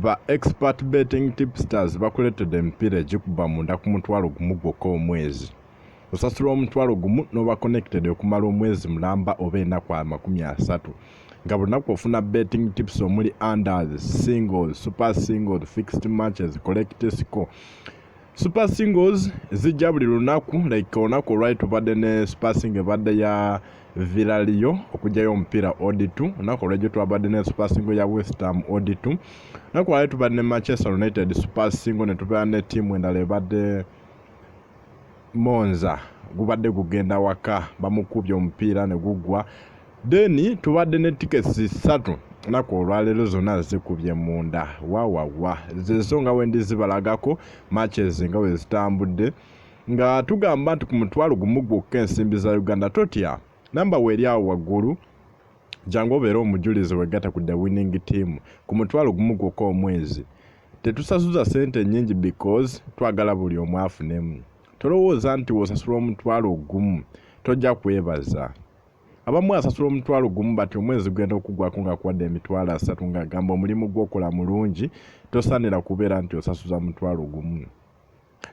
Ba Expert Betting Tipsters bakuleetedde emipiira egikuba munda ku 10,000 gwokka omwezi. Osasula 10,000 n'oba connected okumala omwezi mulamba oba ennaku 30, nga buli lunaku ofuna betting tips omuli unders, singles, super singles, fixed matches, correct score. Super singles zijja buli lunaku, like olunaku olwali tubadde ne super single ebadde ya Villarreal okugyayo omupiira odd 2. Olunaku olwejjo twabadde ne super single ya West Ham odd 2. Olunaku olwali tubadde ne Manchester United super single, ne tubeera ne ttiimu endala ebadde Monza, gubadde gugenda waka, bamukubye omupiira ne guggwa. Then tubadde ne tickets ssatu olunaku olwaleero, zonna zikubye munda wawawa. Zezo nga wendi zibalagako matches nga we zitambudde, nga tugamba nti ku 10,000 gwokka ensimbi za Uganda. Totya, namba weeri awo waggulu. Jangu obeere omujulizi, wegatta ku the winning team ku 10,000 gwokka omwezi. Tetusasuza sente nnyingi because twagala buli omu afunemu. Tolowooza nti w'osasula 10,000 tojja kwebaza. Abamu asasula 10,000, bati omwezi gugenda okuggwako nga kuwadde 30,000, ng'agamba omulimu gw'okola mulungi, tosaanira kubeera nti osasuza 10,000.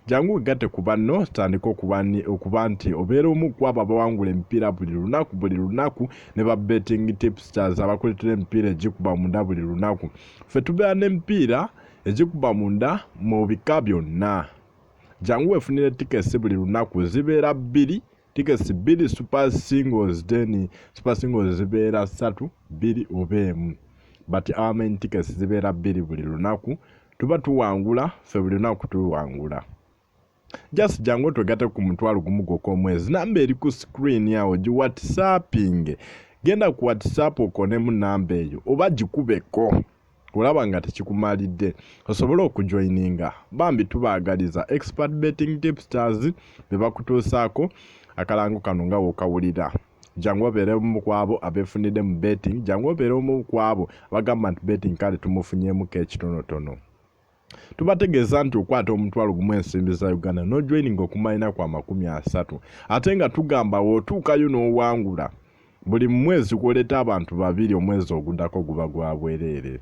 Jangu wegatte ku banno, tandika okuba nti obeera omu ku abo abawangula emipiira buli lunaku, buli lunaku, ne ba betting tipsters abakuleetera emipiira egikuba munda buli lunaku. Ffe tubeera n'emipiira egikuba munda mu bika byonna. Jangu weefunire tickets, buli lunaku zibeera bbiri, tickets bbiri super singles, then super singles zibeera ssatu, bbiri oba emu, but our main tickets zibeera bbiri buli lunaku. Tuba tuwangula, ffe buli lunaku tuwangula. Just jangu otwegatte ku 10,000 gwokka omwezi. Namba eri ku screen awo, gi whatsapping. Genda ku WhatsApp okonemu namba eyo oba gikubeko olaba nga tekikumalidde osobole okujoininga. Bambi tubaagaliza. Expert Betting Tipsters be bakutuusaako akalango kano nga wokawulira. Jangu obeere omu ku abo abeefunidde mu betting, jangu obeere omu ku abo abagamba nti betting kale tumufunyeemuko ekitonotono. Tubategeeza nti okwata 10,000 ensimbi za Uganda n'ojoininga okumala ennaku 30, ate nga tugamba w'otuukayo n'owangula, buli mwezi kwoleeta abantu babiri, omwezi oguddako guba gwa bwereere.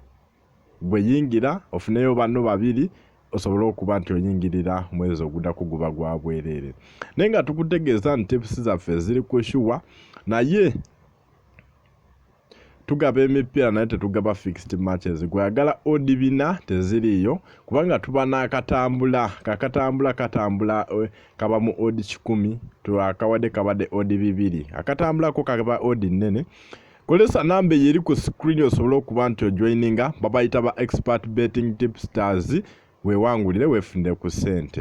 Gwe yingira ofuneyo banno babiri osobole okuba nti oyingirira, omwezi oguddako guba gwa bwereere. Naye nga tukutegeeza nti tips zaffe ziri ku sure, naye tugaba emipiira naye tetugaba fixed matches. Gweyagala odd 4 teziriiyo, kubanga tuba n'akatambula kakatambula katambula kaba mu odd 100, akawadde kabadde odd 2, akatambulako kaba odd nnene. Kozesa namba eyo eri ku screen osobole okuba nti ojoininga. Babayita ba Expert Betting Tipsters. Weewangulire, weefunire ku ssente.